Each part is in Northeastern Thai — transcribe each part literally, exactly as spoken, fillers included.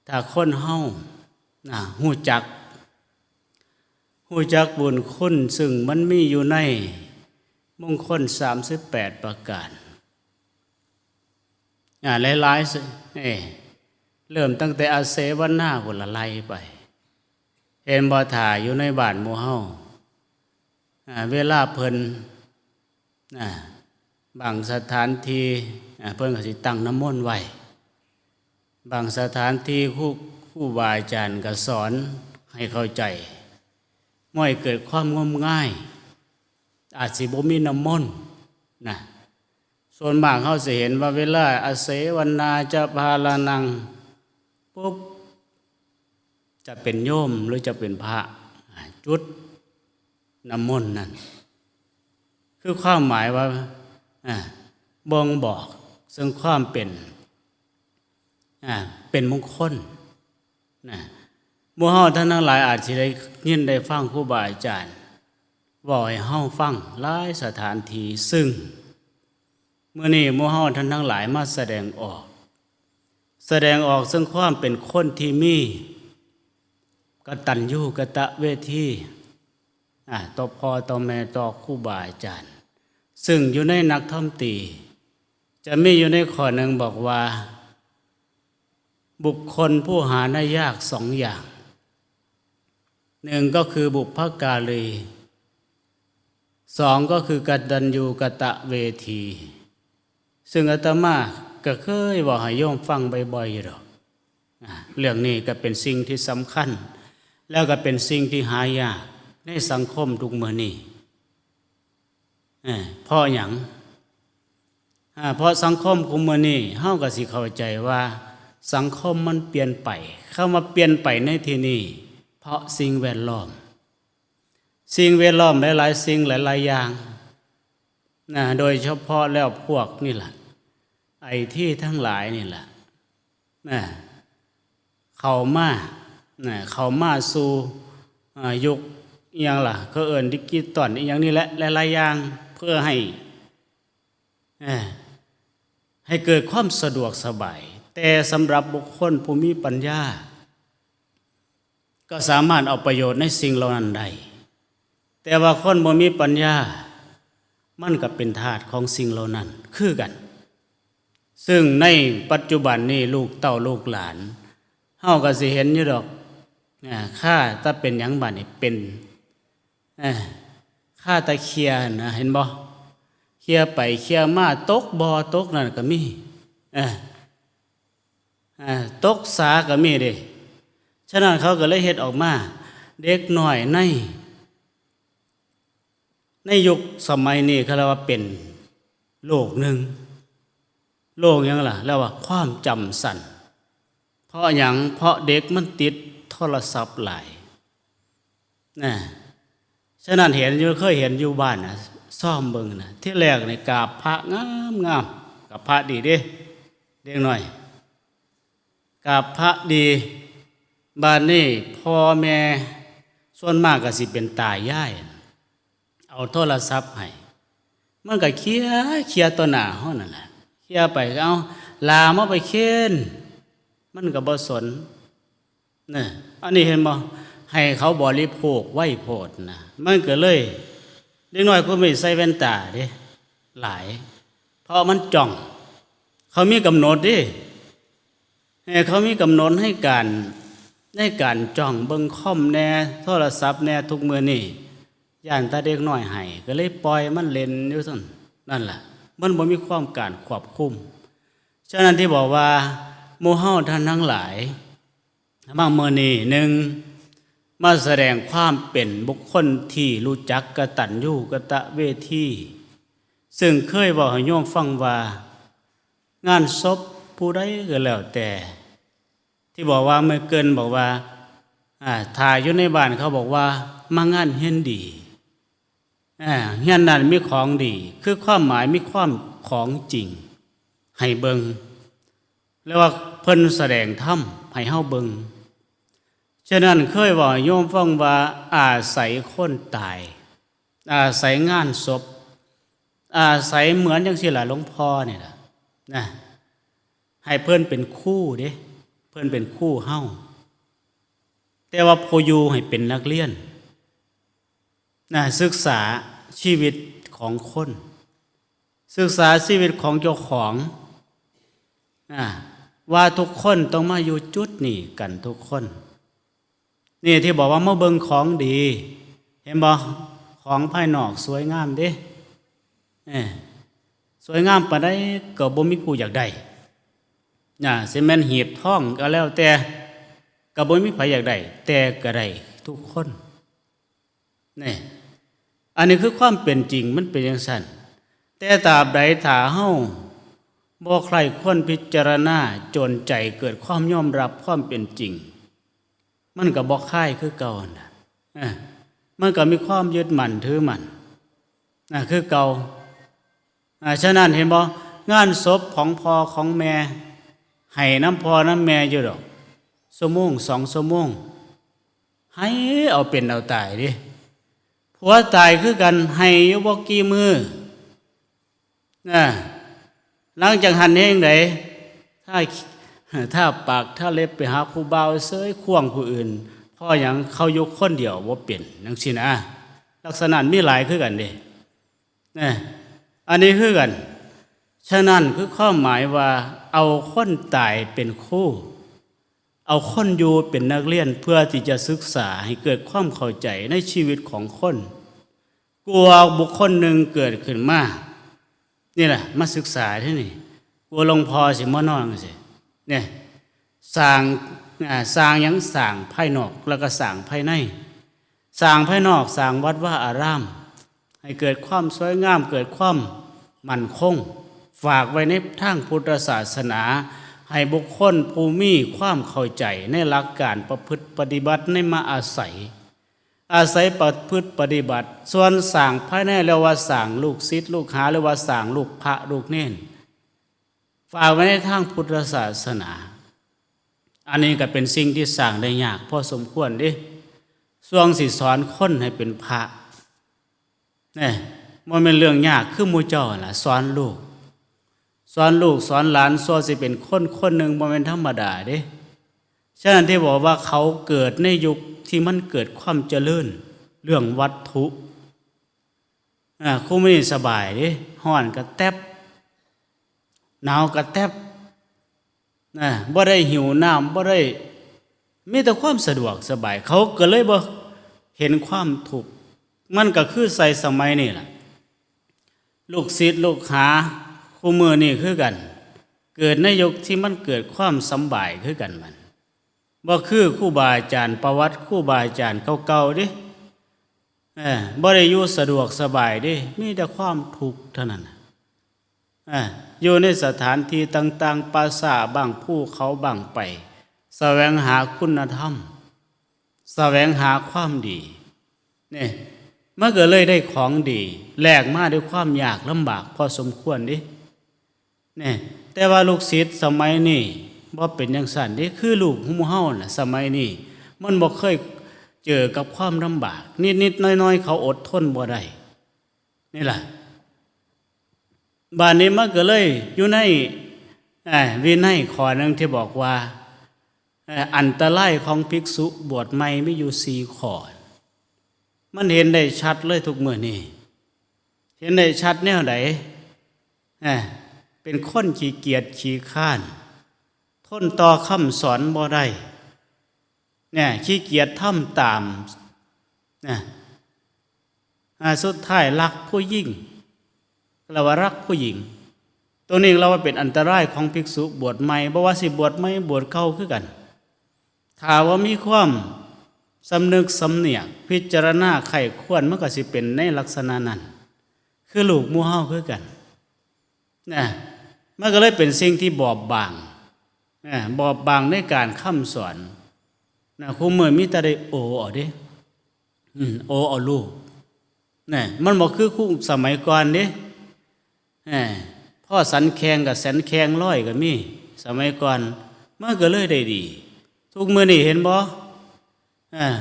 ถ้าคนเฮานะฮู้จักฮู้จักบุญคุณซึ่งมันมีอยู่ในมงคลสามสิบแปดประการ อ่าหลายๆสิเอ้เริ่มตั้งแต่อาเสวนาพุ้นละไล่ไป เห็นบ่ ถ้าอยู่ในบ้านหมู่เฮาอ่าเวลาเพิ่นอ่าบางสถานที่อ่าเพิ่นก็สิตั้งน้ำมนต์ไว้ บางสถานที่ครูครูบาอาจารย์ก็สอนให้เข้าใจ บ่ให้เกิดความงมงาย อาจสิบ่มีน้ำมนต์นะ ส่วนมากเฮาสิเห็นว่าเวลาอาเสวนาจะพาลานังปุ๊บ จะเป็นโยมหรือจะเป็นพระอ่าจุดน้ำมนต์นั่น คือความหมายว่าอ่าบ่งบอกซึ่งความเป็นอ่าเป็นมงคลนะ หมู่เฮาท่านทั้งหลายอาจสิได้ยินได้ฟังครูบาอาจารย์เว้าให้เฮาฟังหลายสถานที่ ซึ่งมื้อนี้หมู่เฮาท่านทั้งหลายมาแสดงออก แสดงออกซึ่งความเป็นคนที่มีกตัญญูกตเวทีอ่าต่อพ่อต่อแม่ต่อครูบาอาจารย์ ซึ่งอยู่ในนักธรรมตรี จะมีอยู่ในข้อหนึ่งบอกว่า บุคคลผู้หาได้ยากสองอย่าง หนึ่งก็คือบุพการี สองก็คือกตัญญูกตเวที ซึ่งอาตมาก็เคยบอกให้โยมฟังบ่อยๆอยู่ดอกอ่ะเรื่องนี้ก็เป็นสิ่งที่สำคัญ แล้วก็เป็นสิ่งที่หายากในสังคมทุกมื้อนี้ เอ้อเพราะหยังอ่าเพราะสังคมคุมื้อนี้เฮาก็สิเข้าใจว่าสังคมมันเปลี่ยนไป คำว่าเปลี่ยนไปในที่นี้ เพราะสิ่งแวดล้อม สิ่งแวดล้อมหลายๆสิ่งหลายๆอย่างนะโดยเฉพาะแล้วพวกนี่ล่ะ ไอทีทั้งหลายนี่ล่ะนะเข้ามานะเข้ามาสู่อ่ายุคอิหยังล่ะ เขาเอิ้นดิจิตอลอิหยังนี่แหละ หลายๆอย่าง เพื่อให้เอ่อให้เกิดความสะดวกสบาย แต่สำหรับบุคคลผู้มีปัญญา ก็สามารถเอาประโยชน์ในสิ่งเหล่านั้นได้ แต่ว่าคนบ่มีปัญญา มันก็เป็นทาสของสิ่งเหล่านั้นคือกัน ซึ่งในปัจจุบันนี้ลูกเต้าลูกหลาน เฮาก็สิเห็นอยู่ดอกอ่าค่าถ้าเป็นหยังบัดนี้เป็นเอ่อค่าตะเคียนนะ เห็นบ่ เคลียร์ไปเคลียร์มา ตกบ่อตกนั่นก็มีเอ่ออ่าตกสาก็มีเด้ ฉะนั้นเขาก็เลยเฮ็ดออกมา เด็กน้อยใน ในยุคสมัยนี้เขาเรียกว่าเป็นโรคหนึ่ง โรคหยังล่ะ เรียกว่าความจำสั้น เพราะหยัง เพราะเด็กมันติดโทรศัพท์หลายนะ ฉะนั้นเห็นอยู่ เคยเห็นอยู่บ้านนะ ซ่อมเบิ่งนะ ที่แรกนี่กราบพระงามๆ กราบพระดีเด้ เด็กน้อย กราบพระดี บาดนี้พ่อแม่ส่วนมากก็สิเป็นตายาย เอาโทรศัพท์ให้ มันก็เคลียร์เคลียร์ต่อหน้าเฮานั่นแหละ เคลียร์ไปก็เอา หล่ามาไปเคน มันก็บ่สน เนี่ย อันนี้เห็นบ่ ให้เขาบริโภคไวโพดนะ มันก็เลย เด็กน้อยก็ไม่ใส่แว่นตาเด้ หลาย เพราะมันจ้อง เขามีกำหนดเด้ เออเขามีกำหนดให้การ ให้การจ้องเบิ่งคอมแหน่ โทรศัพท์แหน่ทุกมื้อนี้ ย้านแต่เด็กน้อยให้ ก็เลยปล่อยมันเล่นอยู่ซั่น นั่นล่ะ มันบ่มีความการควบคุม ฉะนั้นที่บอกว่า หมู่เฮาท่านทั้งหลาย มามื้อนี้ หนึ่ง มาแสดงความเป็นบุคคลที่รู้จักกตัญญูกตเวที ซึ่งเคยเว้าให้โยมฟังว่า งานศพผู้ใดก็แล้วแต่ ที่บอกว่าเมื่อเกินบอกว่า อ่า ถ้าอยู่ในบ้านเขาบอกว่า มางานเฮียนดี อ่า เฮียนนั้นมีของดี คือความหมายมีความของจริง ให้เบิ่ง แล้วว่าเพิ่นแสดงธรรมให้เฮาเบิ่ง ฉะนั้นเคยเว้าให้โยมฟังว่า อาศัยคนตาย อาศัยงานศพ อาศัยเหมือนจังซี่ล่ะ หลวงพ่อนี่ล่ะ นะ ให้เพิ่นเป็นครูเด้ เพิ่นเป็นครูเฮา แต่ว่าผู้อยู่ให้เป็นนักเรียน นะ ศึกษาชีวิตของคน ศึกษาชีวิตของเจ้าของ นะ ว่าทุกคนต้องมาอยู่จุดนี้กันทุกคน นี่ที่บอกว่ามาเบิ่งของดี เห็นบ่ ของภายนอกสวยงามเด้ เอ้อ สวยงามปานใดก็บ่มีผู้อยากได้ นะ สิแม่นหีบทองก็แล้วแต่ ก็บ่มีไผอยากได้ แต่ก็ได้ทุกคน นี่ อันนี้คือความเป็นจริง มันเป็นจั่งซั้น แต่ตราบใดถ้าเฮาบ่ใคร่ครวญพิจารณาจนใจเกิดความยอมรับความเป็นจริง มันก็บ่คลายคือเก่าหั่นน่ะ เอ้อ มันก็มีความยึดมั่นถือมั่น นะ คือเก่า อ่า ฉะนั้นเห็นบ่ งานศพของพ่อของแม่ ให้นำพ่อนำแม่อยู่ดอก ชั่วโมงสองชั่วโมง ไห้เอาเป็นเอาตายเด้ ผัวตายคือกัน ไห้อยู่บ่กี่มื้อ นะ หลังจากหั้นแฮงใด ถ้า ถ้าปากถ้าเล็บไปหาผู้บ่าวเสยข่วงผู้อื่น เพราะหยัง เขาอยู่คนเดียวบ่เป็นจั่งซี้นะ ลักษณะมีหลายคือกันเด้ นะ อันนี้คือกัน ฉะนั้นคือความหมายว่าเอาคนตายเป็นครู เอาคนอยู่เป็นนักเรียน เพื่อที่จะศึกษาให้เกิดความเข้าใจในชีวิตของคน กลัวบุคคลหนึ่งเกิดขึ้นมา นี่แหละ มาศึกษาที่นี่ กลัวหลวงพ่อสิมานอนจั่งซี้ เนี่ย สร้าง อ่า สร้างหยัง สร้างภายนอก แล้วก็สร้างภายใน สร้างภายนอก สร้างวัดวาอาราม ให้เกิดความสวยงาม เกิดความมั่นคง ฝากไว้ในทางพุทธศาสนา ให้บุคคลผู้มีความเข้าใจในหลักการประพฤติปฏิบัติในมาอาศัย อาศัยประพฤติปฏิบัติ ส่วนสร้างภายในเรียกว่าสร้างลูกศิษย์ลูกหา หรือว่าสร้างลูกพระลูกเณร ฝากไว้ในทางพุทธศาสนา อันนี้ก็เป็นสิ่งที่สร้างได้ยากพอสมควรเด้ ส่วงสิสอนคนให้เป็นพระ เนี่ย บ่แม่นเรื่องยากคือหมู่เจ้าหั่นล่ะ สอนลูก สอนลูกสอนหลาน ส่วงสิเป็นคนคนหนึ่งบ่แม่นธรรมดาเด้ ฉะนั้นที่บอกว่าเขาเกิดในยุคที่มันเกิดความเจริญ เรื่องวัตถุ อ่า คุมื้อนี้สบายเด้ ฮ้อนกระแต๊บ หนาวกระแต๊บ นะ บ่ได้หิวน้ำ บ่ได้ มีแต่ความสะดวกสบาย เขาก็เลยบ่เห็นความทุกข์ มันก็คือใส่สมัยนี่ล่ะ ลูกศิษย์ลูกหา คุมื้อนี้คือกัน เกิดในยุคที่มันเกิดความสำบายคือกันมัน บ่คือครูบาอาจารย์ ประวัติครูบาอาจารย์เก่าๆเด้ เออ บ่ได้อยู่สะดวกสบายเด้ มีแต่ความทุกข์เท่านั้นน่ะ เออ อยู่ในสถานที่ต่างๆ ป่าช้าบ้าง ภูเขาบ้างไป แสวงหาคุณธรรม แสวงหาความดี เนี่ย มันก็เลยได้ของดี แลกมาด้วยความยากลำบากพอสมควรเด้ เนี่ย แต่ว่าลูกศิษย์สมัยนี้บ่เป็นจั่งซั้นเด้ คือลูกหมู่เฮาน่ะ สมัยนี้มันบ่เคยเจอกับความลำบาก นิดๆน้อยๆเขาอดทนบ่ได้ นี่ล่ะ บาดนี้มันก็เลยอยู่ใน เอ่อ วินัยข้อหนึ่งที่บอกว่า เอ่อ อันตรายของภิกษุบวชใหม่มีอยู่สี่ข้อ มันเห็นได้ชัดเลยทุกมื้อนี้ เห็นได้ชัดแนวใด เอ่อ เป็นคนขี้เกียจขี้คร้าน ทนต่อคำสอนบ่ได้ เนี่ย ขี้เกียจทำตาม เนี่ย อ่า สุดท้ายรักผู้หญิง เรียกว่ารักผู้หญิง ตัวนี้เรียกว่าเป็นอันตรายของภิกษุบวชใหม่ บ่ว่าสิบวชใหม่บวชเก่าคือกัน ถ้าว่ามีความสำนึกสำเนียก พิจารณาใคร่ครวญ มันก็สิเป็นในลักษณะนั้น คือลูกหมู่เฮาคือกัน นะ มันก็เลยเป็นสิ่งที่บอบบาง นะ บอบบางในการคำสอน นะ คุมื้อมีแต่ได้โอเอาเด้ อืม โอเอาลูก นะ มันบ่คือคุสมัยก่อนเด้ เออ พ่อสันแข้งกับสันแข้งร้อยก็มี สมัยก่อน มันก็เลยได้ดี ทุกมื้อนี้เห็นบ่ เออ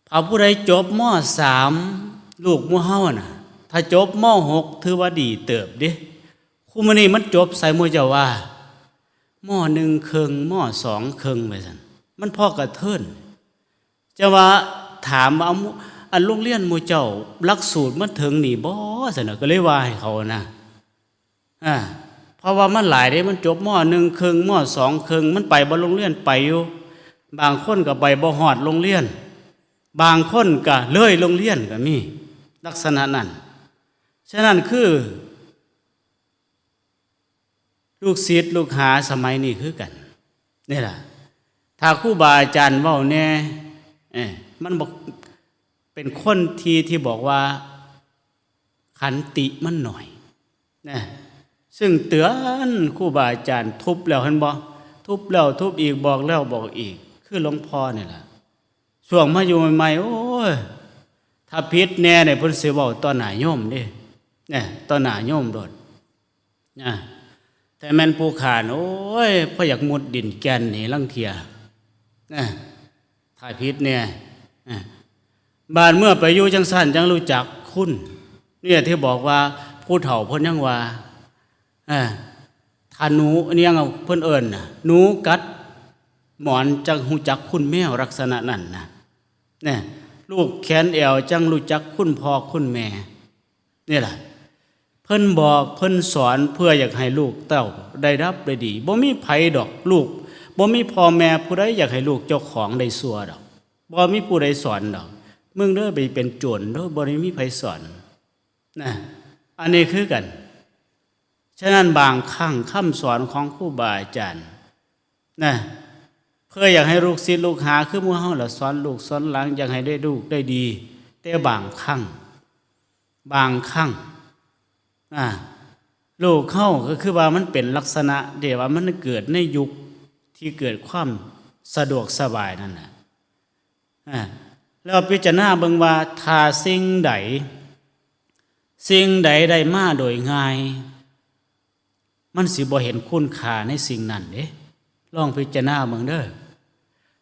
ถ้าผู้ใดจบ ม.สาม ลูกหมู่เฮาน่ะ ถ้าจบ ม.หก ถือว่าดีเติบเด้ คุมื้อนี้มันจบไสหมู่เจ้าว่า ม ม.หนึ่งครึ่ง ม.สองครึ่งไปซั่น มันพอกระเทิน จะว่าถามว่า เอาหมู่ อันโรงเรียนหมู่เจ้าหลักสูตรมันถึงนี่บ่ ซั่นน่ะ ก็เลยว่าให้เขานะ อ่า เพราะว่ามันหลายเด้ มันจบ ม.หนึ่งครึ่ง ม.สองครึ่ง มันไปบ่โรงเรียน ไปอยู่ บางคนก็ไปบ่ฮอดโรงเรียน บางคนก็เลยโรงเรียนก็มี ลักษณะนั้น ฉะนั้นคือ ลูกศิษย์ลูกหาสมัยนี้คือกัน นี่ล่ะ ถ้าครูบาอาจารย์เว้าแหน่ เอ้อ มันบ่ เป็นคนที่ ที่บอกว่า ขันติมันหน่อย นะ ซึ่งเตือนครูบาอาจารย์ทุบแล้ว เห็นบ่ ทุบแล้วทุบอีก บอกแล้วบอกอีก คือหลวงพ่อนี่ล่ะ ช่วงมาอยู่ใหม่ๆ โอ้ย ถ้าผิดแหน่เนี่ย เพิ่นสิเว้าต่อหน้าโยมเด้ เนี่ย ต่อหน้าโยมโลด นะ แต่แม่นผู้ข้านี่ โอ้ย พออยากมุดดินแก่นนี่ลางเทื่อ นะ ถ้าผิดแหน่ นะ บาดเมื่อไปอยู่จังซั่น จังรู้จักคุณ เนี่ย ที่บอกว่าผู้เฒ่าเพิ่นยังว่า เออ ถ้าหนู อันนี้ยังเพิ่นเอิ้นน่ะ หนูกัดหมอนจังฮู้จักคุณแมว ลักษณะนั้นนะ เนี่ย ลูกแขนแอวจังรู้จักคุณพ่อคุณแม่ นี่ล่ะ เพิ่นบอกเพิ่นสอนเพื่ออยากให้ลูกเต้าได้รับได้ดี บ่มีไผดอกลูก บ่มีพ่อแม่ผู้ใดอยากให้ลูกเจ้าของได้ซั่วดอก บ่มีผู้ใดสอนดอก มึงเด้อไปเป็นโจรเด้อ บ่ได้มีไผสอน นะ อันนี้คือกัน ฉะนั้นบางครั้งคำสอนของครูบาอาจารย์ นะ เพื่ออยากให้ลูกศิษย์ลูกหาคือหมู่เฮาล่ะ สอนลูกสอนหลานอยากให้ได้ลูกได้ดี แต่บางครั้ง บางครั้ง อ่า ลูกเฮาก็คือว่ามันเป็นลักษณะที่ว่ามันเกิดในยุคที่เกิดความสะดวกสบายนั่นน่ะ อ่า แล้วพิจารณาเบิ่งว่าถ้าสิ่งใด สิ่งใดได้มาโดยง่าย มันสิบ่เห็นคุณค่าในสิ่งนั้นเด้ ลองพิจารณาเบิ่งเด้อ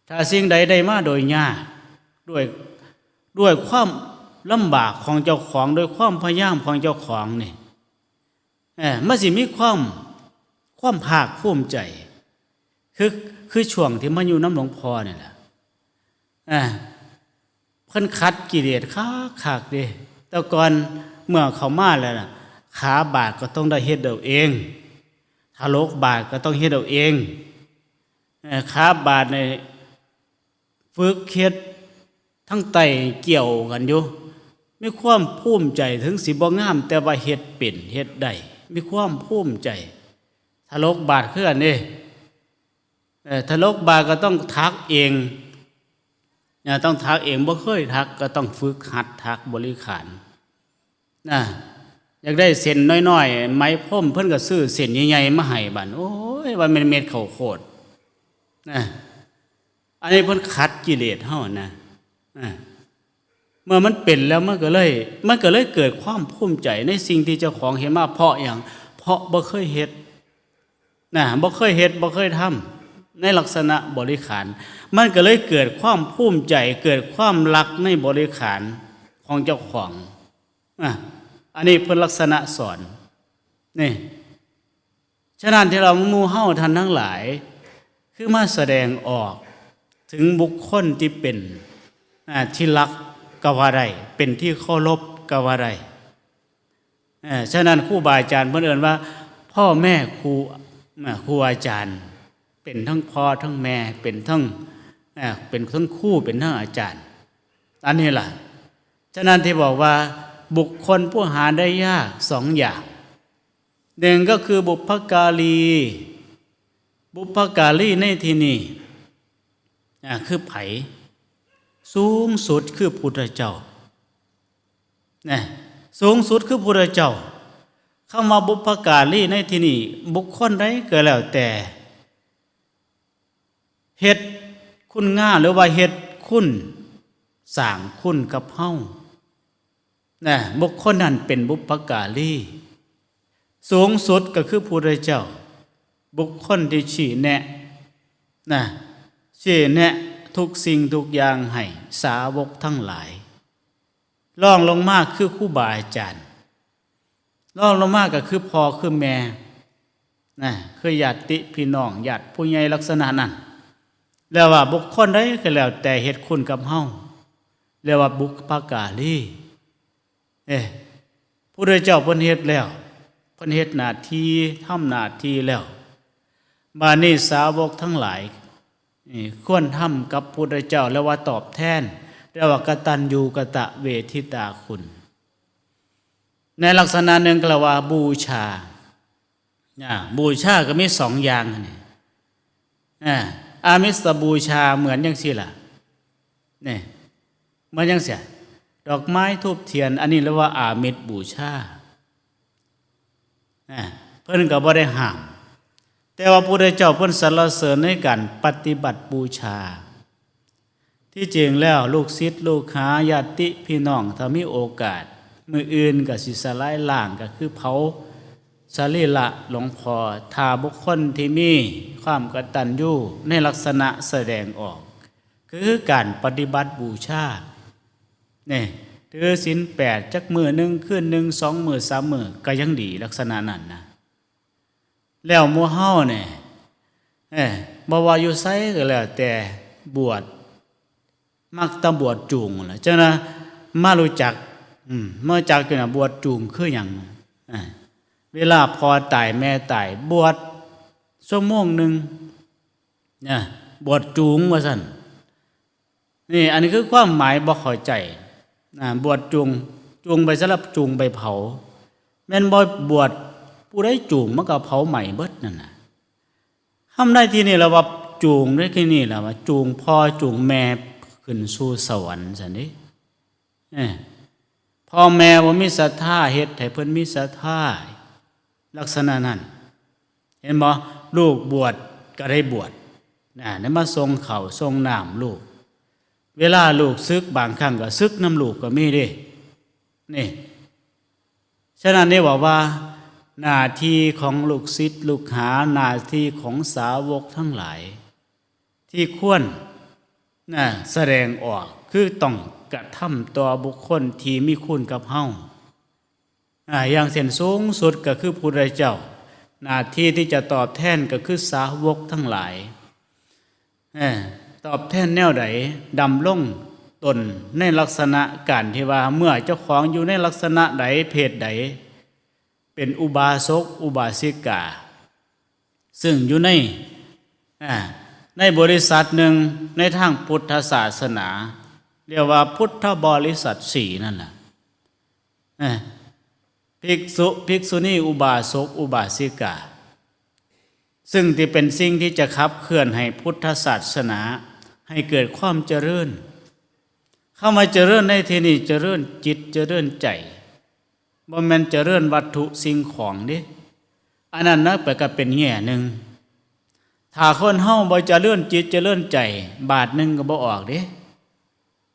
ถ้าสิ่งใดได้มาโดยยาก ด้วย ด้วยความลำบากของเจ้าของ ด้วยความพยายามของเจ้าของนี่ เออ มันสิมีความ ความภาคภูมิใจ คือ คือช่วงที่มาอยู่นำหลวงพ่อนี่แหละ เออ เพิ่นขัดกิเลสคักๆเด้ แต่ก่อนเมื่อเข้ามาแล้วน่ะ ขาบาดก็ต้องได้เฮ็ดเอาเอง ถลกบาดก็ต้องเฮ็ดเอาเอง เอ่อ ขาบาดนี่ฝึกเฮ็ด ทั้งไต้เกี่ยวกันอยู่ มีความภูมิใจ ถึงสิบ่งาม แต่ว่าเฮ็ดเป็น เฮ็ดได้ มีความภูมิใจ ถลกบาดคือกันเด้ เอ่อ ถลกบาดก็ต้องถักเอง นะ ต้องถักเอง บ่เคยถักก็ต้องฝึกหัดถักบริขาร นะ อยากได้เส้นน้อยๆ ไหมพรม เพิ่นก็ซื้อเส้นใหญ่ๆ มาให้บัด โอ้ย ว่าแม่นเม็ดข้าวโพด นะ อันนี้เพิ่นขัดกิเลสเฮานะ อ่า เมื่อมันเป็นแล้วมันก็เลย มันก็เลยเกิดความภูมิใจในสิ่งที่เจ้าของเฮ็ดมา เพราะหยัง เพราะบ่เคยเฮ็ด นะ บ่เคยเฮ็ด บ่เคยทำ ในลักษณะบริขาร มันก็เลยเกิดความภูมิใจ เกิดความรักในบริขารของเจ้าของ อ่ะ อันนี้เพิ่นลักษณะสอน นี่ ฉะนั้นที่เราหมู่เฮาท่านทั้งหลาย คือมาแสดงออกถึงบุคคลที่เป็น อ่า ที่รักก็ว่าได้ เป็นที่เคารพก็ว่าได้ เอ่อ ฉะนั้นครูบาอาจารย์เพิ่นเอิ้นว่า พ่อแม่ครู อ่า ครูอาจารย์ เป็นทั้งพ่อทั้งแม่ เป็นทั้ง อ่า เป็นทั้งครู เป็นทั้งอาจารย์ อันนี้ล่ะ ฉะนั้นที่บอกว่าบุคคลผู้หาได้ยากสองอย่าง หนึ่งก็คือบุพการี บุพการีในที่นี้ อ่า คือไผ สูงสุดคือพุทธเจ้า นะ สูงสุดคือพุทธเจ้า คำว่าบุพการีในที่นี้ บุคคลใดก็แล้วแต่ เฮ็ดคุณงามหรือว่าเฮ็ดคุณ สร้างคุณกับเฮา นะ บุคคลนั้นเป็นบุพการี สูงสุดก็คือพุทธเจ้า บุคคลที่ชี้แนะ นะ ชี้แนะทุกสิ่งทุกอย่างให้สาวกทั้งหลาย รองลงมาคือครูบาอาจารย์ รองลงมาก็คือพ่อคือแม่ นะ คือญาติพี่น้อง ญาติผู้ใหญ่ลักษณะนั้น แล้วว่าบุคคลใดก็แล้วแต่เฮ็ดคุณกับเฮา เรียกว่าบุพการี เอ้ พุทธเจ้าเพิ่นเฮ็ดแล้ว เพิ่นเฮ็ดหน้าที่ ทำหน้าที่แล้ว บาดนี้สาวกทั้งหลาย นี่ควรทำกับพุทธเจ้า แล้วว่าตอบแทน เรียกว่ากตัญญูกตเวทิตาคุณ ในลักษณะหนึ่งก็เรียกว่าบูชา อ่า บูชาก็มีสองอย่างนี่ อ่า อามิสบูชาเหมือนจังซี่ล่ะ นี่ เหมือนจังซี่ ดอกไม้ธูปเทียน อันนี้เรียกว่าอามิสบูชา อ่า เพิ่นก็บ่ได้ห้าม แต่ว่าพุทธเจ้าเพิ่นสรรเสริญในการปฏิบัติบูชา ที่จริงแล้วลูกศิษย์ลูกหาญาติพี่น้อง ถ้ามีโอกาส มื้ออื่นก็สิสลายร่าง ก็คือเผาสรีระหลวงพ่อ ถ้าบุคคลที่มีความกตัญญูในลักษณะแสดงออก คือการปฏิบัติบูชา นี่ ถือศีลแปดจักมื้อหนึ่ง คืนหนึ่ง สองมื้อ สามมื้อ ก็ยังดีลักษณะนั้นนะ แล้วหมู่เฮาเนี่ย เอ้อ บ่ว่าอยู่ไสก็แล้วแต่ บวช มักแต่บวชจูงล่ะ จั่งนะ มารู้จัก อืม มารู้จักอยู่น่ะ บวชจูงคือหยัง เอ้อ เวลาพ่อตายแม่ตาย บวชชั่วโมงหนึ่ง นะ บวชจูงว่าซั่น นี่ อันนี้คือความหมายบ่เข้าใจ นะ บวชจูง จูงไปสำหรับจูงไปเผา แม่นบ่ บวชผู้ใดจูงมันก็เผาไหม้เบิดนั่นน่ะ คำในที่นี่ล่ะว่าจูง ในที่นี่ล่ะว่าจูงพ่อจูงแม่ขึ้นสู่สวรรค์ซั่นเด้ เอ้อ พ่อแม่บ่มีศรัทธา เฮ็ดให้เพิ่นมีศรัทธา ลักษณะนั้น เห็นบ่ ลูกบวชก็ได้บวช นะ ได้มาส่งข้าวส่งน้ำลูก เวลาลูกสึก บางครั้งก็สึกนำลูกก็มีเด้ นี่ ฉะนั้นนี่บอกว่า หน้าที่ของลูกศิษย์ลูกหา หน้าที่ของสาวกทั้งหลาย ที่ควร นะ แสดงออก คือต้องกระทำต่อบุคคลที่มีคุณกับเฮา อ่า อย่างเช่นสูงสุดก็คือพุทธเจ้า หน้าที่ที่จะตอบแทนก็คือสาวกทั้งหลาย เอ้อ ตอบแทนแนวใด ดำรงตนในลักษณะการที่ว่า เมื่อเจ้าของอยู่ในลักษณะใด เพศใด เป็นอุบาสกอุบาสิกา ซึ่งอยู่ใน อ่า ในบริษัทหนึ่งในทางพุทธศาสนา เรียกว่าพุทธบริษัทสี่นั่นแหละ เอ้อ ภิกษุ ภิกษุณี อุบาสก อุบาสิกา ซึ่งที่เป็นสิ่งที่จะขับเคลื่อนให้พุทธศาสนาให้เกิดความเจริญ คำว่าเจริญในที่นี้ เจริญจิต เจริญใจ บ่แม่นเจริญวัตถุสิ่งของเด้ อันนั้นนะ ไปก็เป็นแง่หนึ่ง ถ้าคนเฮาบ่เจริญจิต เจริญใจ บาทหนึ่งก็บ่ออกเด้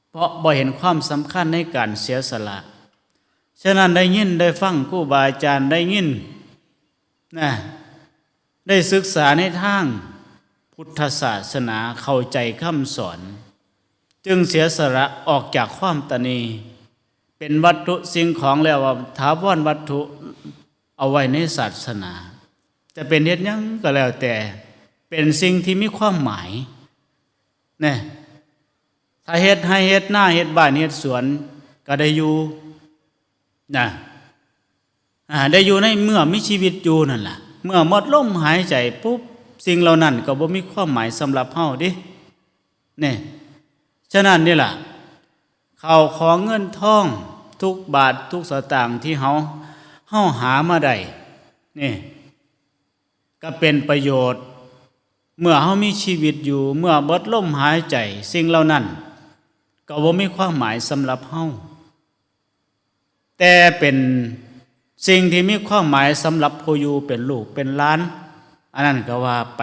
เพราะบ่เห็นความสำคัญในการเสียสละ ฉะนั้นได้ยินได้ฟังครูบาอาจารย์ ได้ยิน นะ ได้ศึกษาในทางพุทธศาสนา เข้าใจคำสอน จึงเสียสละออกจากความตณี เป็นวัตถุสิ่งของแล้วว่าถาวรวัตถุ เอาไว้ในศาสนา จะเป็นเฮ็ดหยังก็แล้วแต่ เป็นสิ่งที่มีความหมาย เนี่ย ถ้าเฮ็ดไฮ่เฮ็ดนา เฮ็ดบ้านเฮ็ดสวน ก็ได้อยู่ นะ อ่า ได้อยู่ในเมื่อมีชีวิตอยู่นั่นล่ะ เมื่อหมดลมหายใจปุ๊บ สิ่งเหล่านั้นก็บ่มีความหมายสำหรับเฮาเด้ เนี่ย ฉะนั้นนี่ล่ะ ข้าวของเงินทองทุกบาททุกสตางค์ที่เฮา เฮาหามาได้ นี่ ก็เป็นประโยชน์ เมื่อเฮามีชีวิตอยู่ เมื่อเบิดลมหายใจ สิ่งเหล่านั้นก็บ่มีความหมายสำหรับเฮา แต่เป็นสิ่งที่มีความหมายสำหรับผู้อยู่เป็นลูกเป็นหลาน อันนั้นก็ว่าไป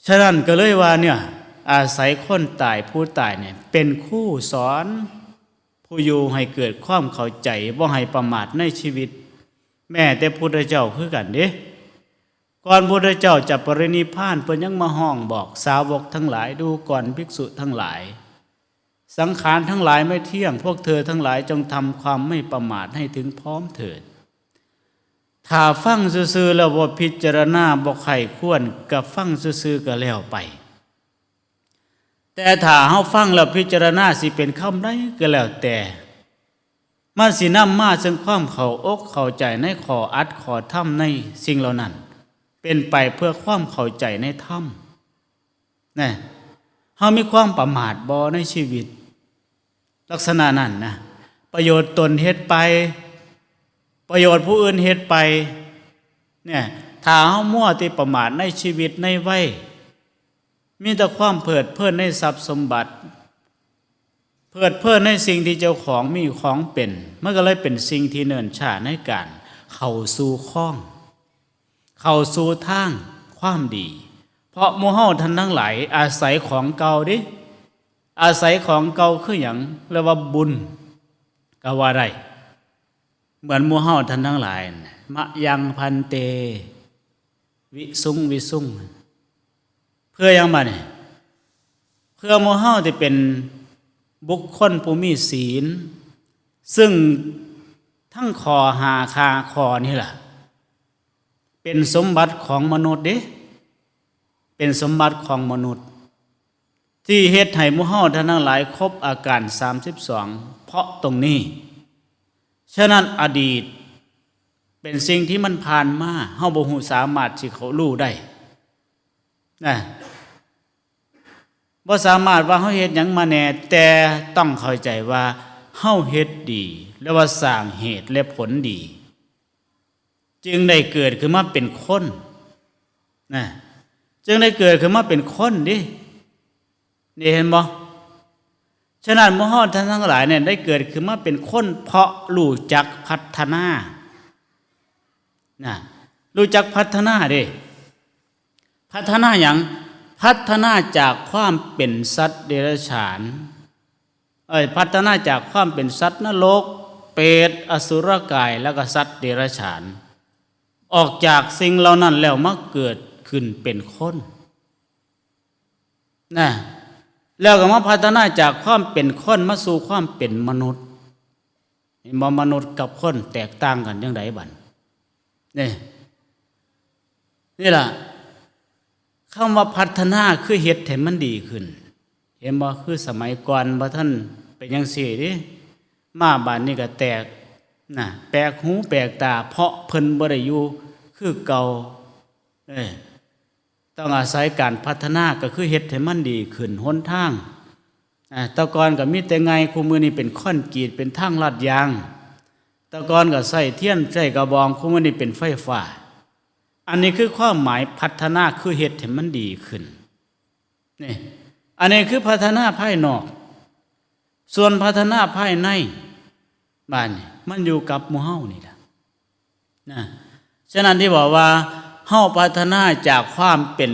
ฉะนั้นก็เลยว่าเนี่ย อาศัยคนตายผู้ตายเนี่ย เป็นครูสอนผู้อยู่ให้เกิดความเข้าใจ บ่ให้ประมาทในชีวิต แม้แต่พุทธเจ้าคือกันเด้ ก่อนพุทธเจ้าจะปรินิพพาน เพิ่นยังมาฮ้องบอกสาวกทั้งหลาย ดูก่อนภิกษุทั้งหลาย สังขารทั้งหลายไม่เที่ยง พวกเธอทั้งหลายจงทำความไม่ประมาทให้ถึงพร้อมเถิด ถ้าฟังซื่อๆแล้วบ่พิจารณา บ่ใคร่ครวญ ก็ฟังซื่อๆก็แล้วไป แต่ถ้าเฮาฟังแล้วพิจารณา สิเป็นคำใดก็แล้วแต่ มันสินำมาซึ่งความเข้าอกเข้าใจในข้ออัดข้อธรรมในสิ่งเหล่านั้น เป็นไปเพื่อความเข้าใจในธรรม นะ เฮามีความประมาทบ่ในชีวิต ลักษณะนั้นนะ ประโยชน์ตนเฮ็ดไป ประโยชน์ผู้อื่นเฮ็ดไป เนี่ย ถ้าเฮามัวแต่ประมาทในชีวิตในวัย มีแต่ความเพลิดเพลินในทรัพย์สมบัติ เพลิดเพลินในสิ่งที่เจ้าของมีของเป็น มันก็เลยเป็นสิ่งที่เนิ่นช้าในการเข้าสู่คอง เข้าสู่ทางความดี เพราะหมู่เฮาท่านทั้งหลายอาศัยของเก่าเด้ อาศัยของเก่าคือหยัง เรียกว่าบุญ ก็ว่าได้ เหมือนหมู่เฮาท่านทั้งหลายน่ะ มะยังพันเต วิสุงวิสุง เพื่อหยังบัดนี้ เพื่อหมู่เฮาที่เป็นบุคคลผู้มีศีล ซึ่งทั้งข้อห้าข้อนี่ล่ะ เป็นสมบัติของมนุษย์เด้ เป็นสมบัติของมนุษย์ ที่เฮ็ดให้หมู่เฮาท่านทั้งหลายครบอาการสามสิบสอง เพราะตรงนี้ ฉะนั้นอดีตเป็นสิ่งที่มันผ่านมา เฮาบ่ฮู้สามารถสิเข้ารู้ได้ นะ บ่สามารถว่าเฮาเฮ็ดหยังมาแน่ แต่ต้องเข้าใจว่าเฮาเฮ็ดดี และว่าสร้างเหตุและผลดี จึงได้เกิดขึ้นมาเป็นคน นะ จึงได้เกิดขึ้นมาเป็นคนเด้ นี่เห็นบ่ ฉะนั้นหมู่เฮาท่านทั้งหลายเนี่ยได้เกิดขึ้นมาเป็นคน เพราะรู้จักพัฒนา นะ รู้จักพัฒนาเด้ พัฒนาหยัง พัฒนาจากความเป็นสัตว์เดรัจฉาน เอ้ย พัฒนาจากความเป็นสัตว์นรก เปรต อสุรกาย แล้วก็สัตว์เดรัจฉาน ออกจากสิ่งเหล่านั้นแล้วมาเกิดขึ้นเป็นคน นะ แล้วก็มาพัฒนาจากความเป็นคนมาสู่ความเป็นมนุษย์ เห็นบ่ มนุษย์กับคนแตกต่างกันจั่งใดบัด นี่ นี่ล่ะ คำว่าพัฒนาคือเฮ็ดให้มันดีขึ้น เห็นบ่ คือสมัยก่อนบ่ทันเป็นจั่งซี้เด้ มาบัดนี้ก็แตก นะ แปลกหูแปลกตา เพราะเพิ่นบ่ได้อยู่คือเก่า เอ้ย ต้องอาศัยการพัฒนา ก็คือเฮ็ดให้มันดีขึ้น หนทาง อ่า แต่ก่อนก็มีแต่ไง คู่มื้อนี้เป็นคอนกรีต เป็นทางลาดยาง แต่ก่อนก็ใช้เทียน ใช้กระบอง คู่มื้อนี้เป็นไฟฟ้า อันนี้คือความหมายพัฒนา คือเฮ็ดให้มันดีขึ้น นี่ อันนี้คือพัฒนาภายนอก ส่วนพัฒนาภายใน บาดนี้มันอยู่กับหมู่เฮานี่ล่ะ นะ ฉะนั้นที่บอกว่าเฮาพัฒนาจากความเป็น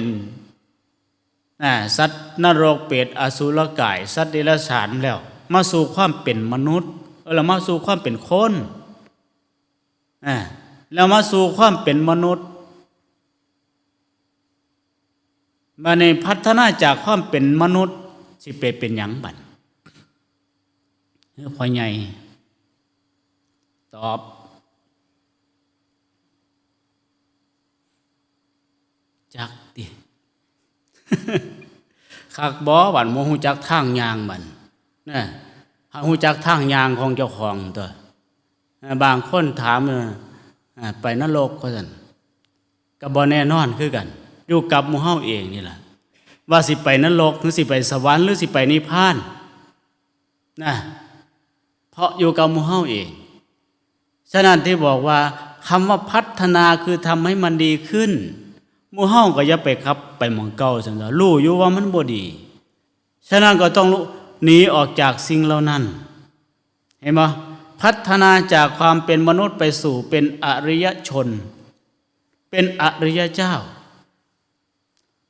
อ่า สัตว์นรกเปรตอสุรกาย สัตว์เดรัจฉานแล้ว มาสู่ความเป็นมนุษย์ เออ แล้วมาสู่ความเป็นคน อ่า แล้วมาสู่ความเป็นมนุษย์ บาดนี้พัฒนาจากความเป็นมนุษย์ สิไปเป็นหยังบัด เออ พ่อใหญ่ ตอบ จักติ คักบ่บัด บ่ฮู้จักทางย่างบัด นะ หาฮู้จักทางย่างของเจ้าของตัว อ่า บางคนถาม เออ อ่า ไปนรกว่าซั่น ก็บ่แน่นอนคือกัน อยู่กับหมู่เฮาเองนี่ล่ะ ว่าสิไปนรก หรือสิไปสวรรค์ หรือสิไปนิพพาน นะ เพราะอยู่กับหมู่เฮาเอง ฉะนั้นที่บอกว่าคำว่าพัฒนาคือทำให้มันดีขึ้น หมู่เฮาก็อย่าไปขับไปหม่องเก่าซั่นดอก รู้อยู่ว่ามันบ่ดี ฉะนั้นก็ต้องลุ หนีออกจากสิ่งเหล่านั้น เห็นบ่ พัฒนาจากความเป็นมนุษย์ไปสู่เป็นอริยชน เป็นอริยเจ้า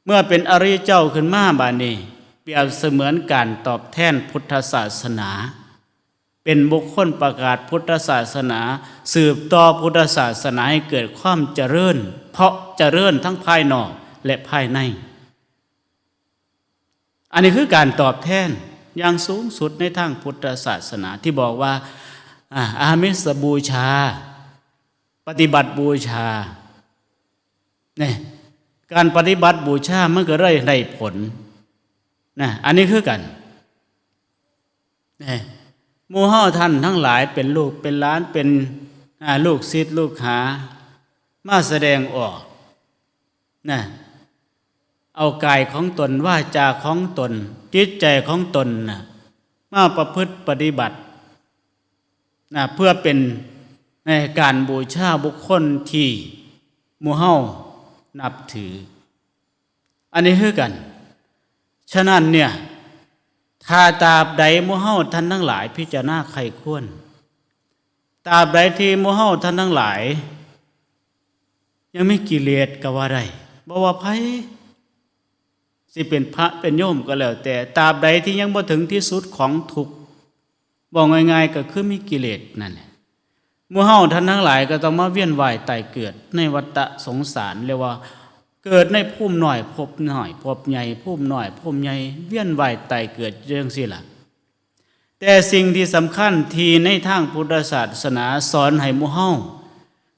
เมื่อเป็นอริยเจ้าขึ้นมาบาดนี้ เปรียบเสมือนการตอบแทนพุทธศาสนา เป็นบุคคลประกาศพุทธศาสนา สืบต่อพุทธศาสนาให้เกิดความเจริญ เพราะเจริญทั้งภายนอกและภายใน อันนี้คือการตอบแทนอย่างสูงสุดในทางพุทธศาสนาที่บอกว่า อ่า อามิสบูชา ไป ฏิบัติบูชา เนี่ย การปฏิบัติบูชามันก็ได้ได้ผล นะ อันนี้คือกัน เนี่ย หมู่เฮาท่านทั้งหลายเป็นลูกเป็นหลานเป็น อ่า ลูกศิษย์ลูกหา มาแสดงออก นะ เอากายของตน วาจาของตน จิตใจของตนนะ มาประพฤติปฏิบัติ นะ เพื่อเป็น ในการบูชาบุคคลที่หมู่เฮานับถือ อันนี้คือกัน ฉะนั้นเนี่ย ถ้าตราบใดหมู่เฮาท่านทั้งหลายพิจารณาใคร่ครวญ ตราบใดที่หมู่เฮาท่านทั้งหลาย ยังมีกิเลสก็ว่าได้ บ่ว่าไผ สิเป็นพระเป็นโยมก็แล้วแต่ ตราบใดที่ยังบ่ถึงที่สุดของทุกข์ บอกง่ายๆ ก็คือมีกิเลสนั่นแหละ หมู่เฮาท่านทั้งหลายก็ต้องมาเวียนว่ายตายเกิดในวัฏฏะสงสาร เรียกว่าเกิดในภูมิน้อยภพน้อย ภพใหญ่ ภูมิน้อย ภพใหญ่ เวียนว่ายตายเกิดจังซี่ล่ะ แต่สิ่งที่สำคัญที่ในทางพุทธศาสนาสอนให้หมู่เฮา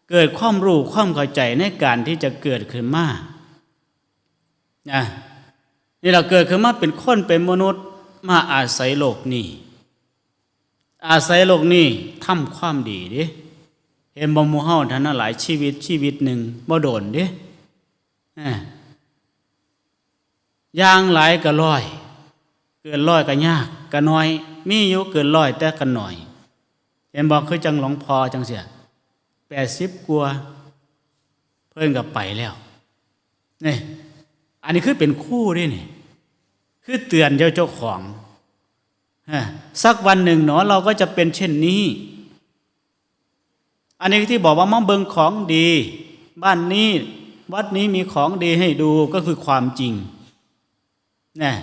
เกิดความรู้ความเข้าใจในการที่จะเกิดขึ้นมา นะ นี่เราเกิดขึ้นมาเป็นคนเป็นมนุษย์ มาอาศัยโลกนี้ อาศัยโลกนี้ทำความดีเด้ เห็นบ่ หมู่เฮาท่านทั้งหลาย ชีวิตชีวิตหนึ่งบ่โดนเด้ เอ้อ อย่างหลายก็ร้อย เกินร้อยก็ยากก็น้อย มีอยู่เกินร้อยแต่ก็น้อย เห็นบ่ คือจังหลวงพ่อจังซี่ แปดสิบกว่า เพิ่นก็ไปแล้ว นี่ อันนี้คือเป็นครูเด้นี่ คือเตือนเจ้า เจ้าของ ฮะ สักวันหนึ่งหนอ เราก็จะเป็นเช่นนี้ อันนี้ที่บอกว่ามาเบิ่งของดี บ้านนี้ วัดนี้มีของดีให้ดู ก็คือความจริง นะ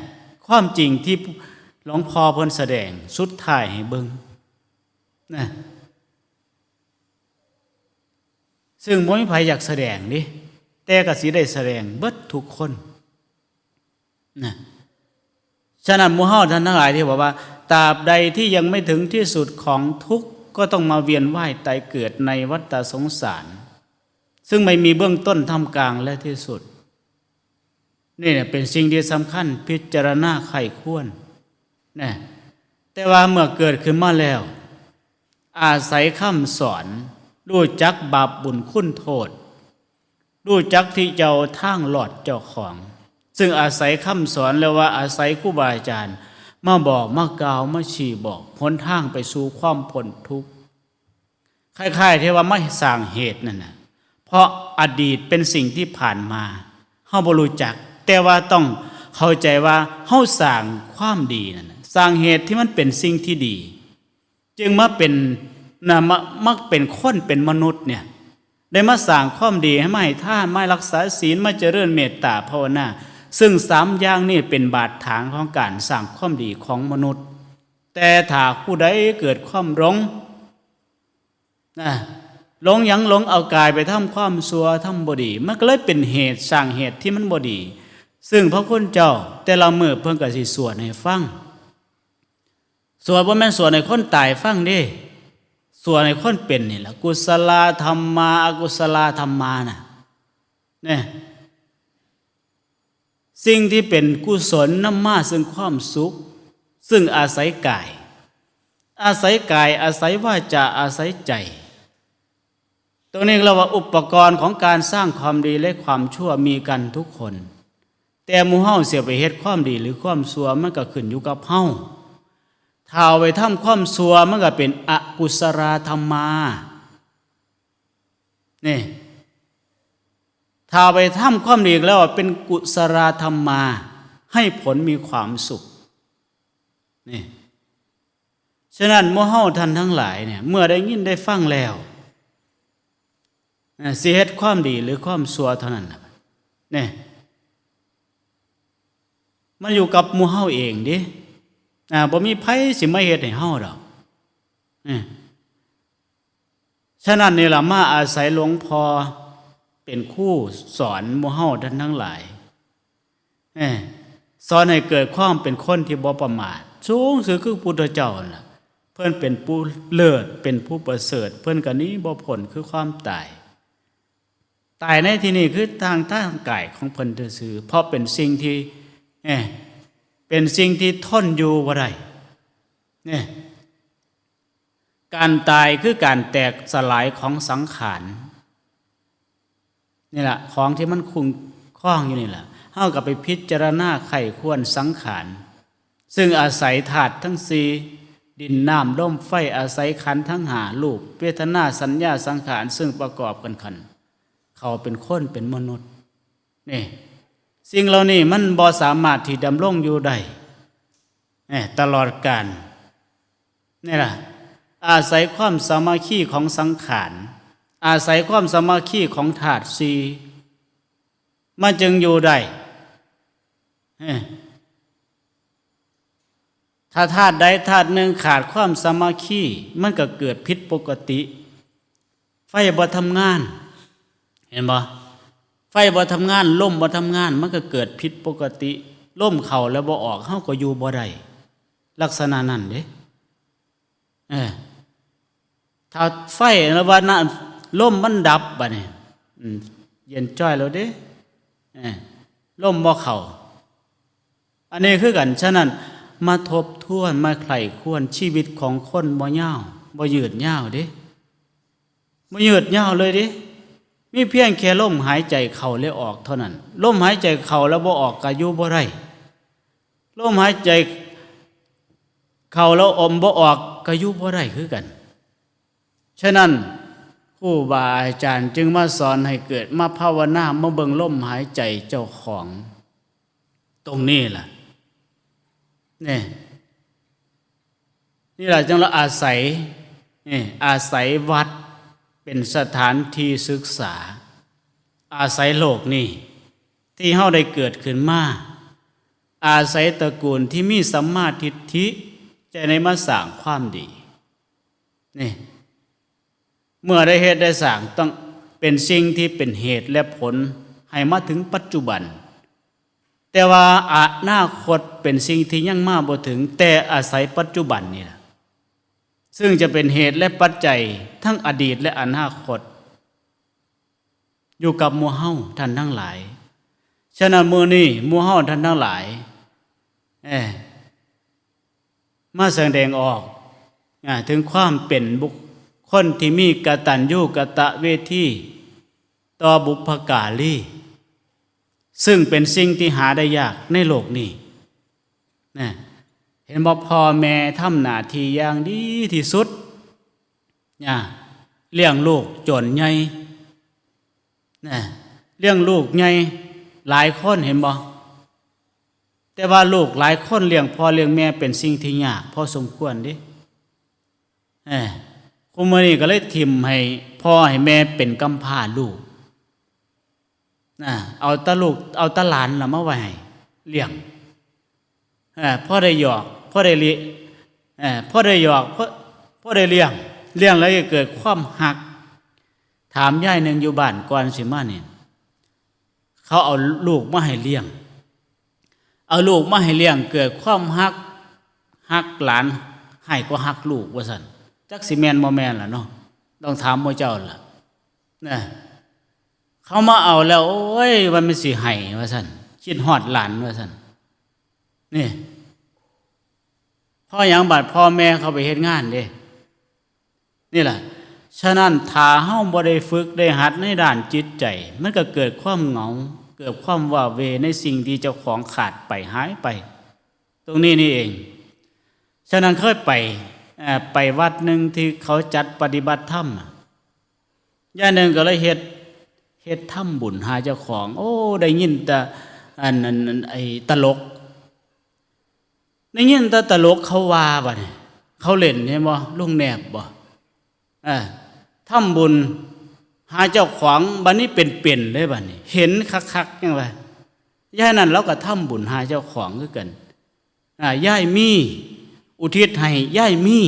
ความจริงที่หลวงพ่อเพิ่นแสดงสุดท้ายให้เบิ่ง นะ ซึ่งบ่มีไผอยากแสดงเด้ แต่ก็สิได้แสดงเบิดทุกคน นะ ฉะนั้นหมู่เฮาท่านทั้งหลายที่บอกว่า ตราบใดที่ยังไม่ถึงที่สุดของทุกข์ ก็ต้องมาเวียนว่ายตายเกิดในวัฏฏะสงสาร ซึ่งไม่มีเบื้องต้นท่ามกลางและที่สุด นี่เนี่ยเป็นสิ่งที่สำคัญ พิจารณาใคร่ครวญ นะ แต่ว่าเมื่อเกิดขึ้นมาแล้ว อาศัยคำสอน รู้จักบาปบุญคุณโทษ รู้จักที่เจ้าทางรอดเจ้าของ ซึ่งอาศัยคำสอน แล้วว่าอาศัยครูบาอาจารย์ มาบอกมากล่าวมาชี้บอกหนทางไปสู่ความพ้นทุกข์ คล้ายๆที่ว่ามาสร้างเหตุนั่นน่ะ เพราะอดีตเป็นสิ่งที่ผ่านมา เฮาบ่รู้จัก แต่ว่าต้องเข้าใจว่าเฮาสร้างความดีนั่นน่ะ สร้างเหตุที่มันเป็นสิ่งที่ดี จึงมาเป็น นะ มา มาเป็นคนเป็นมนุษย์เนี่ย ได้มาสร้างความดี ให้มาให้ทาน มารักษาศีล มาเจริญเมตตาภาวนา ซึ่งสามอย่างนี้เป็นบาดฐานของการสร้างความดีของมนุษย์ แต่ถ้าผู้ใดเกิดความหลง นะ หลงหยัง หลงเอากายไปทำความชั่วทำบ่ดี มันก็เลยเป็นเหตุสร้างเหตุที่มันบ่ดี ซึ่งพระคุณเจ้าแต่ละมื้อเพิ่นก็สิสวดให้ฟัง สวดบ่แม่นสวดให้คนตายฟังเด้ สวดให้คนเป็นนี่ล่ะ กุศลาธัมมา อกุศลาธัมมาน่ะ เนี่ย สิ่งที่เป็นกุศลนำมาซึ่งความสุข ซึ่งอาศัยกาย อาศัยกาย อาศัยวาจา อาศัยใจ ตรงนี้เรียกว่าอุปกรณ์ของการสร้างความดีและความชั่วมีกันทุกคน แต่หมู่เฮาสิไปเฮ็ดความดีหรือความชั่วมันก็ขึ้นอยู่กับเฮา ถ้าเอาไปทำความชั่วมันก็เป็นอกุศลาธัมมา นี่ ถ้าไปทำความดีแล้วเป็นกุศลาธัมมา ให้ผลมีความสุข นี่ ฉะนั้นหมู่เฮาท่านทั้งหลายเนี่ย เมื่อได้ยินได้ฟังแล้ว อ่า สิเฮ็ดความดีหรือความชั่วเท่านั้นน่ะ นี่ มันอยู่กับหมู่เฮาเองเด้ อ่า บ่มีไผสิมาเฮ็ดให้เฮาดอก นี่ ฉะนั้นนี่ล่ะ มาอาศัยหลวงพ่อเป็นครูสอนหมู่เฮาท่านทั้งหลาย เอ้อ สอนให้เกิดความเป็นคนที่บ่ประมาท สูงสุดคือพุทธเจ้านั่นล่ะ เพิ่นเป็นผู้เลิศ เป็นผู้ประเสริฐ เพิ่นก็หนีบ่พ้นคือความตาย ตายในที่นี่คือทางทางกายของเพิ่นซื่อๆ เพราะเป็นสิ่งที่ เอ้ย เป็นสิ่งที่ทนอยู่บ่ได้ เนี่ย การตายคือการแตกสลายของสังขาร นี่แหละ ของที่มันคุ้มครองอยู่นี่แหละ เฮาก็ไปพิจารณาใคร่ครวญสังขาร ซึ่งอาศัยธาตุทั้งสี่ ดิน น้ำ ลม ไฟ อาศัยขันธ์ทั้งห้า รูป เวทนา สัญญา สังขาร ซึ่งประกอบกันขัน เขาเป็นคนเป็นมนุษย์ นี่ สิ่งเหล่านี้มันบ่สามารถที่ดำรงอยู่ได้ เอ้ย ตลอดกาล นี่ล่ะ อาศัยความสามัคคีของสังขาร อาศัยความสามัคคีของธาตุสี่ มันจึงอยู่ได้ เอ้ย ถ้าธาตุใดธาตุหนึ่งขาดความสามัคคี มันก็เกิดผิดปกติ ไฟบ่ทำงาน เห็นบ่ ไฟบ่ทำงาน ลมบ่ทำงาน มันก็เกิดผิดปกติ ลมเข้าแล้วบ่ออก เฮาก็อยู่บ่ได้ ลักษณะนั้นเด้ เออ ถ้าไฟแล้วว่าน้ำ ลมมันดับบัดนี้ อืม เย็นจ้อยแล้วเด้ เออ ลมบ่เข้า อันนี้คือกัน ฉะนั้น มาทบทวน มาใคร่ครวญ ชีวิตของคนบ่ยาว บ่ยืดยาวเด้ บ่ยืดยาวเลยเด้ มีเพียงแค่ลมหายใจเข้าและออกเท่านั้น ลมหายใจเข้าแล้วบ่ออกก็อยู่บ่ได้ ลมหายใจเข้าแล้วอมบ่ออกก็อยู่บ่ได้คือกัน ฉะนั้น ครูบาอาจารย์จึงมาสอนให้เกิดมาภาวนา มาเบิ่งลมหายใจเจ้าของ ตรงนี้ล่ะ นี่ นี่ล่ะ จังเราอาศัย นี่ อาศัยวัดเป็นสถานที่ศึกษา อาศัยโลกนี่ ที่เฮาได้เกิดขึ้นมา อาศัยตระกูลที่มีสัมมาทิฏฐิ จะได้มาสร้างความดี นี่ เมื่อได้เฮ็ดได้สร้าง ต้องเป็นสิ่งที่เป็นเหตุและผล ให้มาถึงปัจจุบัน แต่ว่าอนาคตเป็นสิ่งที่ยังมาบ่ถึง แต่อาศัยปัจจุบันนี่ล่ะ ซึ่งจะเป็นเหตุและปัจจัยทั้งอดีตและอนาคต อยู่กับหมู่เฮาท่านทั้งหลาย ฉะนั้นมื้อนี้หมู่เฮาท่านทั้งหลาย เอ้ย มาแสดงออก อ่า ถึงความเป็นบุคคลที่มีกตัญญูกตเวที ต่อบุพการี ซึ่งเป็นสิ่งที่หาได้ยากในโลกนี้ นะ เห็นบ่ พ่อแม่ทำหน้าที่อย่างดีที่สุด นะ เลี้ยงลูกจนใหญ่ นะ เลี้ยงลูกใหญ่หลายคน เห็นบ่ แต่ว่าลูกหลายคนเลี้ยงพ่อเลี้ยงแม่เป็นสิ่งที่ยากพอสมควรเด้ เอ้ย คุมื้อนี้ก็เลยถิ่มให้พ่อให้แม่เป็นกำพร้าลูก นะ เอาแต่ลูก เอาแต่หลานล่ะมาไว้ให้เลี้ยง เอ้ย พอได้หยอก พอได้เลี้ยง เอ้ย พอได้หยอก พอ พอได้เลี้ยง เลี้ยงแล้วก็เกิดความฮัก ถามยายหนึ่งอยู่บ้านก่อนสิมานี่ เขาเอาลูกมาให้เลี้ยง เอาลูกมาให้เลี้ยง เกิดความฮัก ฮักหลาน ให้ก็ฮักลูกว่าซั่น จักสิแม่นบ่แม่นล่ะเนาะ ต้องถามหมู่เจ้าล่ะ นะ เขามาเอาแล้ว โอ้ย ว่ามันสิให้ว่าซั่น คิดฮอดหลานว่าซั่น นี่ เพราะหยัง บัดพ่อแม่เขาไปเฮ็ดงานเด้ นี่ล่ะ ฉะนั้นถ้าเฮาบ่ได้ฝึกได้หัดในด้านจิตใจ มันก็เกิดความเหงา เกิดความว้าเหว่ในสิ่งที่เจ้าของขาดไปหายไป ตรงนี้นี่เอง ฉะนั้นเคยไป เอ่อ ไปวัดหนึ่งที่เขาจัดปฏิบัติธรรมอะ ยายหนึ่งก็เลยเฮ็ด เฮ็ดทำบุญหาเจ้าของ โอ้ ได้ยินแต่ อัน อัน อัน ไอ้ตลก ได้ยินแต่ตลกเขาว่าบัดนี้ เขาเล่น เห็นบ่ ลุงแนบบ่ เออ ทำบุญหาเจ้าของ บัดนี้เป็นๆเลยบัดนี้ เห็นคักๆจังว่ายายนั่น เราก็ทำบุญหาเจ้าของคือกัน อ่า ยายมี อุทิศให้ยายมี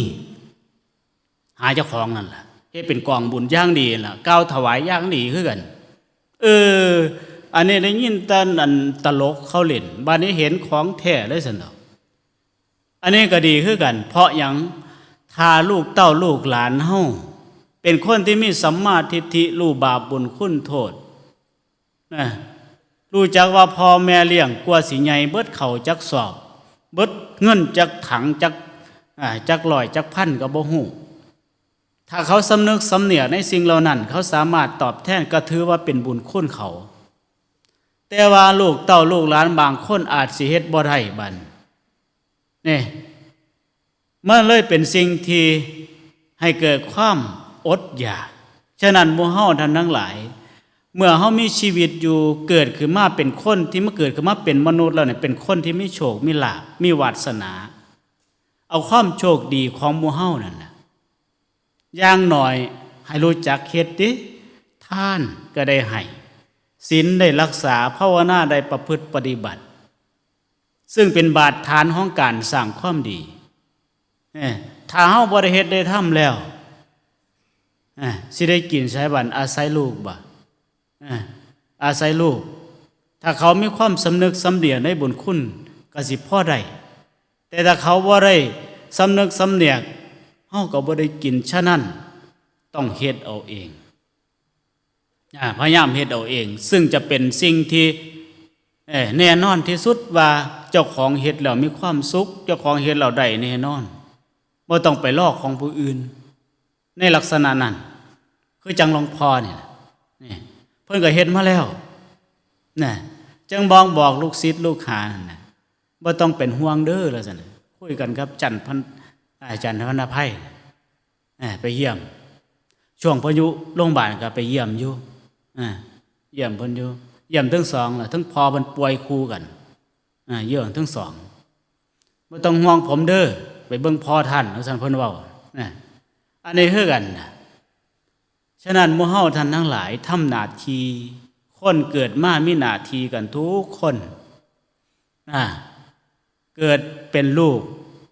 หาเจ้าของนั่นล่ะ เฮ็ดเป็นกองบุญอย่างดีล่ะ กล่าวถวายอย่างดีคือกัน เออ อันนี้ได้ยินแต่อันตลกเขาเล่น บัดนี้เห็นของแท้เลยซั่นดอก อันนี้ก็ดีคือกัน เพราะหยัง ถ้าลูกเต้าลูกหลานเฮา เป็นคนที่มีสัมมาทิฏฐิ รู้บาปบุญคุณโทษ นะ รู้จักว่าพ่อแม่เลี้ยงกว่าสิใหญ่ เบิดข้าวจักสอบ เบิดเงินจักถัง จัก อ่า จักร้อยจักพันก็บ่ฮู้ ถ้าเขาสำนึกสำเนียกในสิ่งเหล่านั้น เขาสามารถตอบแทน ก็ถือว่าเป็นบุญคุณเขา แต่ว่าลูกเต้าลูกหลานบางคนอาจสิเฮ็ดบ่ได้บัดนี่ มันเลยเป็นสิ่งที่ให้เกิดความอดอยาก ฉะนั้นหมู่เฮาท่านทั้งหลาย เมื่อเฮามีชีวิตอยู่ เกิดขึ้นมาเป็นคนที่มาเกิดขึ้นมาเป็นมนุษย์แล้วเนี่ย เป็นคนที่มีโชคมีลาภ มีวาสนา เอาความโชคดีของหมู่เฮานั่นน่ะ อย่างน้อยให้รู้จักเฮ็ดติ ทานก็ได้ให้ ศีลได้รักษา ภาวนาได้ประพฤติปฏิบัติ ซึ่งเป็นบาดฐานของการสร้างความดี เอ้อ ถ้าเฮาบ่ได้เฮ็ดได้ทำแล้ว เอ้อ สิได้กินไสบัด อาศัยลูกบ่ เอ้อ อาศัยลูก ถ้าเขามีความสำนึกสำเนียกในบุญคุณก็สิพอได้ แต่ถ้าเขาบ่ได้สำนึกสำเนียก เฮาก็บ่ได้กิน ฉะนั้นต้องเฮ็ดเอาเอง อ่า พยายามเฮ็ดเอาเอง ซึ่งจะเป็นสิ่งที่ เอ่อ แน่นอนที่สุดว่าเจ้าของเฮ็ดแล้วมีความสุข เจ้าของเฮ็ดแล้วได้แน่นอน บ่ต้องไปรอของผู้อื่น ในลักษณะนั้น คือจังหลวงพ่อนี่ล่ะ นี่ เพิ่นก็เฮ็ดมาแล้ว นะ จังบอก บอกลูกศิษย์ลูกหานั่นน่ะ บ่ต้องเป็นห่วงเด้อ ว่าซั่นน่ะ คุยกันกับจันพัน อาจารย์พันอภัย เอ่อ ไปเยี่ยม ช่วงเพิ่นอยู่โรงพยาบาลก็ไปเยี่ยมอยู่ อ่า เยี่ยมเพิ่นอยู่ เยี่ยมทั้งสองล่ะ ทั้งพ่อเพิ่นป่วยคู่กัน อ่า เยี่ยมทั้งสอง "บ่ต้องห่วงผมเด้อ ไปเบิ่งพ่อท่าน" ว่าซั่นเพิ่นเว้า นะ อันนี้คือกันนะ ฉะนั้นหมู่เฮาท่านทั้งหลายทำหน้าที่ คนเกิดมามีหน้าที่กันทุกคน อ่า เกิดเป็นลูก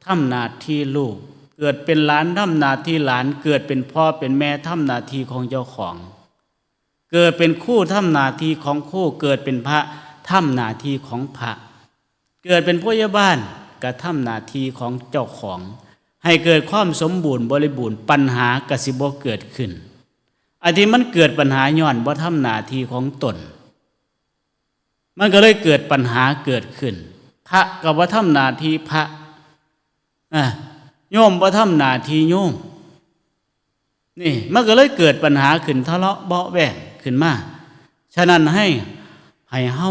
ทำหน้าที่ลูก เกิดเป็นหลานทำหน้าที่หลาน เกิดเป็นพ่อเป็นแม่ทำหน้าที่ของเจ้าของ เกิดเป็นครูทำหน้าที่ของครู เกิดเป็นพระทำหน้าที่ของพระ เกิดเป็นพยาบาลก็ทำหน้าที่ของเจ้าของ ให้เกิดความสมบูรณ์บริบูรณ์ ปัญหาก็สิบ่เกิดขึ้น อันที่มันเกิดปัญหาย้อนบ่ทำหน้าที่ของตน มันก็เลยเกิดปัญหาเกิดขึ้น พระก็บ่ทำหน้าที่พระ อ่ะ โยมบ่ทำหน้าที่โยม นี่ มันก็เลยเกิดปัญหาขึ้น ทะเลาะเบาะแว้งขึ้นมา ฉะนั้นให้ ให้เฮา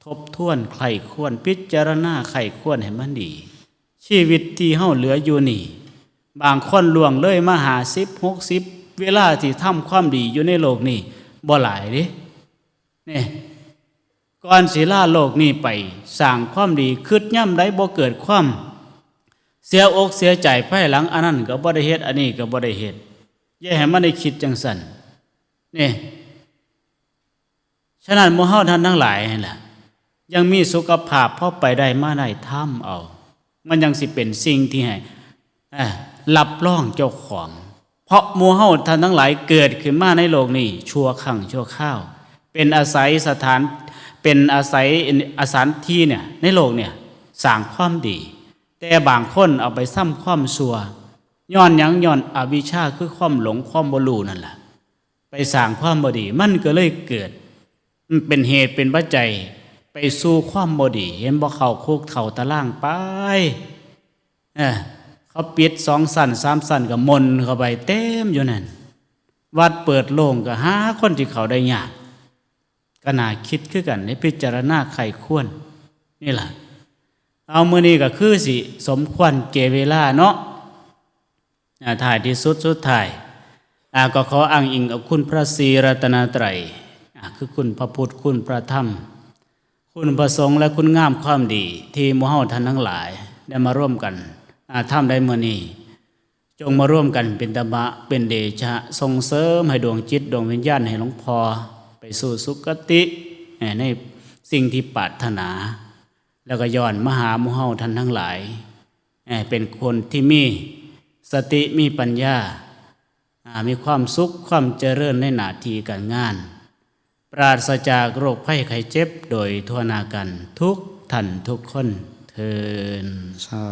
ทบทวนใคร่ครวญ พิจารณาใคร่ครวญให้มันดี ชีวิตที่เฮาเหลืออยู่นี่ บางคนล่วงเลยมาห้าสิบ หกสิบ เวลาที่ทำความดีอยู่ในโลกนี้บ่หลายเด้ นี่ ก่อนสิลาโลกนี้ไป สร้างความดี คิดยามใดบ่เกิดความเสียอกเสียใจภายหลัง อันนั้นก็บ่ได้เฮ็ด อันนี้ก็บ่ได้เฮ็ด อย่าให้มันได้คิดจังซั่น นี่ ฉะนั้นหมู่เฮาท่านทั้งหลายนั่นล่ะ ยังมีสุขภาพพอไปได้มาได้ ทำเอา มันยังสิเป็นสิ่งที่ให้ เอ่อ รับรองเจ้าของ เพราะหมู่เฮาท่านทั้งหลายเกิดขึ้นมาในโลกนี้ชั่วครั้งชั่วคราว เป็นอาศัยสถาน เป็นอาศัย อาศัยที่เนี่ย ในโลกเนี่ย สร้างความดี แต่บางคนเอาไปทำความชั่ว ย้อนหยัง ย้อนอวิชชา คือความหลง ความบ่รู้นั่นล่ะ ไปสร้างความบ่ดี มันก็เลยเกิด มันเป็นเหตุเป็นปัจจัย ไปสู่ความบ่ดี เห็นบ่ เข้าคุกเข้าตารางไป เออ เขาปิดสองชั้นสามชั้นก็หม่นเข้าไปเต็มอยู่นั่น วัดเปิดโล่งก็หาคนที่เข้าได้ยาก ก็น่าคิดคือกัน ให้พิจารณาใคร่ครวญ นี่ล่ะ เอา มื้อนี้ก็คือสิสมควรแก่เวลาเนาะ อ่า ท้ายที่สุด สุดท้าย อ่า ก็ขออ้างอิงกับคุณพระศรีรัตนตรัย อ่า คือคุณพระพุทธ คุณพระธรรม คุณพระสงฆ์ และคุณงามความดีที่หมู่เฮาท่านทั้งหลายได้มาร่วมกัน อ่า ทำได้มื้อนี้ จงมาร่วมกันเป็นตบะ เป็นเดชะ ส่งเสริมให้ดวงจิตดวงวิญญาณให้หลวงพ่อไปสู่สุคติ เอ่อ ในสิ่งที่ปรารถนา แล้วก็ย้อนมาหาหมู่เฮาท่านทั้งหลาย เอ่อ เป็นคนที่มีสติ มีปัญญา อ่า มีความสุข ความเจริญในหน้าที่การงาน ปราศจากโรคภัยไข้เจ็บโดยทั่วหน้ากันทุกท่านทุกคนเทอญ สา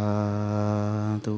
ธุ